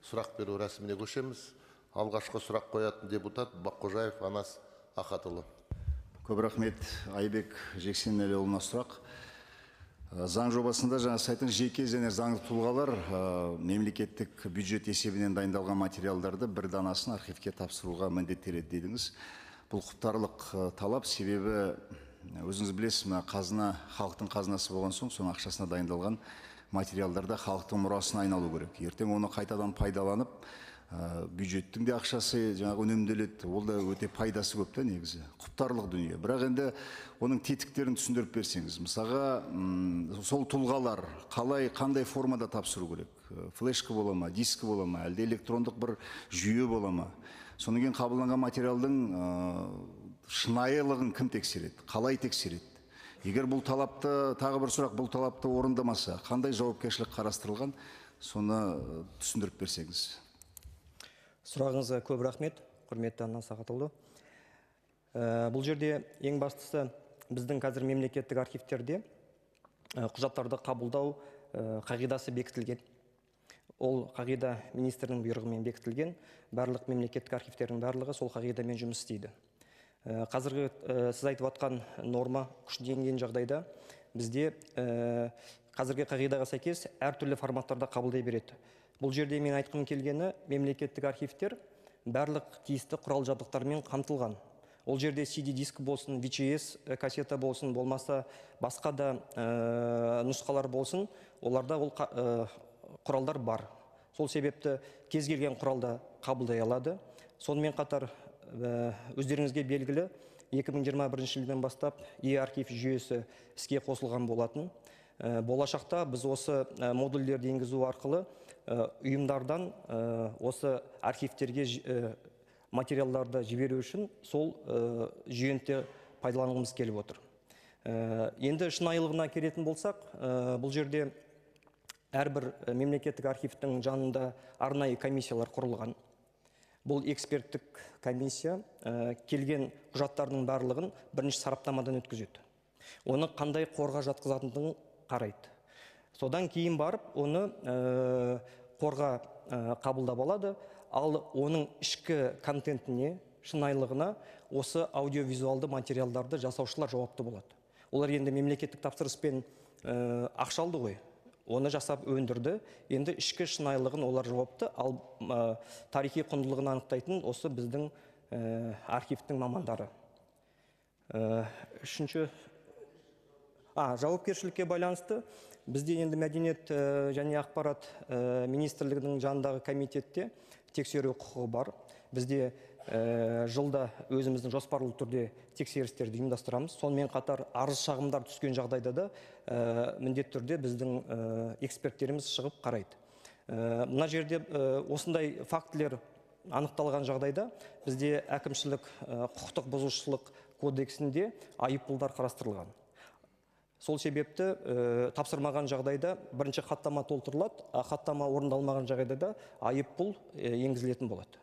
Сұрақ беру рәсіміне көшеміз. Алғашқы сұрақ қоятын депутат Баққожаев Анас Ахатұлы. Көп рахмет. Айбек Жексенәліұлына сұрақ. Заң жобасында жаңа сіз айттыңыз, жеке және заңды тұлғалар мемлекеттік бюджет есебінен дайындалған материалдарды бір данасын архивке тапсыруға міндеттеледі дедіңіз. Бұл құптарлық талап, себебі өзіңіз білесіз, мына қазына халықтың қазынасы болған соң, соның ақшасына дайындалған материалдар да халықтың мұрасына айналу керек. Ертең оны қайтадан пайдаланып, бюджеттің де ақшасы жаңағы үнемделеді, ол да өте пайдасы көп та негізі, құптарлық дүние. Бірақ енді оның тетіктерін түсіндіріп берсеңіз, мысалға, сол тұлғалар қалай, қандай формада тапсыру керек? Флешка бола ма, дискі бола ма, әлде электрондық бір жүйе бола ма? Содан кейін қабылданған материалдың шынайылығын кім тексереді, қалай тексереді? Егер бұл талапты, тағы бір сұрақ, бұл талапты орындамаса, қандай жауапкершілік қарастырылған, соны түсіндіріп берсеңіз. Сұрағыңызға көп рахмет, құрметті Анас Сағатұлы. Бұл жерде ең бастысы біздің қазір мемлекеттік архивтерде құжаттарды қабылдау қағидасы бекітілген. Ол қағида министрдің бұйрығымен бекітілген. Барлық мемлекеттік архивтердің барлығы сол қағидамен жұмыс істейді. Қазіргі сіз айтып жатқан норма күшіне енген жағдайда бізде қазіргі қағидаға сәйкес әртүрлі форматтарда қабылдай береді. Бұл жерде мен айтқым келгені, мемлекеттік архивтер барлық тиісті құрал жабдықтармен қамтылған. Ол жерде CD диск болсын, VHS кассета болсын, болмаса басқа да нұсқалар болсын, оларда ол құралдар бар. Сол себепті кез келген құралда қабылдай алады. Сонымен қатар, өздеріңізге белгілі, 2021 жылдан бастап e-архив жүйесі іске қосылған болатын. Болашақта біз осы модульдерді енгізу арқылы ұйымдардан осы архивтерге материалдарды жіберу үшін сол жүйені де пайдаланғымыз келіп отыр. Енді шынайылығына келетін болсақ, бұл жерде әрбір мемлекеттік архивтің жанында арнайы комиссиялар құрылған. Бұл эксперттік комиссия келген құжаттардың барлығын бірінші сараптамадан өткізеді. Оны қандай қорға жатқызатындығын қарайды. Содан кейін барып оны қорға қабылдап алады, ал оның ішкі контентіне, шынайылығына осы аудиовизуалды материалдарды жасаушылар жауапты болады. Олар енді мемлекеттік тапсырыспен ақша алды ғой, оны жасап өндірді, енді ішкі шынайылығын олар жауапты, ал тарихи құндылығын анықтайтын осы біздің архивтің мамандары. Үшінші, жауапкершілікке байланысты бізде енді мәдениет және ақпарат министрлігінің жанындағы комитетте тексеру құқығы бар. Бізде жылда өзіміздің жоспарлы түрде тексерістерді ұйымдастырамыз. Сонымен қатар арыз шағымдар түскен жағдайда да міндетті түрде біздің эксперттеріміз шығып қарайды. Мына жерде осындай фактілер анықталған жағдайда бізде әкімшілік құқықтық бұзушылық кодексінде айыппұлдар қарастырылған. Сол себепті тапсырмаған жағдайда бірінші хаттама толтырылады, а хаттама орындалмаған жағдайда да айыппұл енгізілетін болады.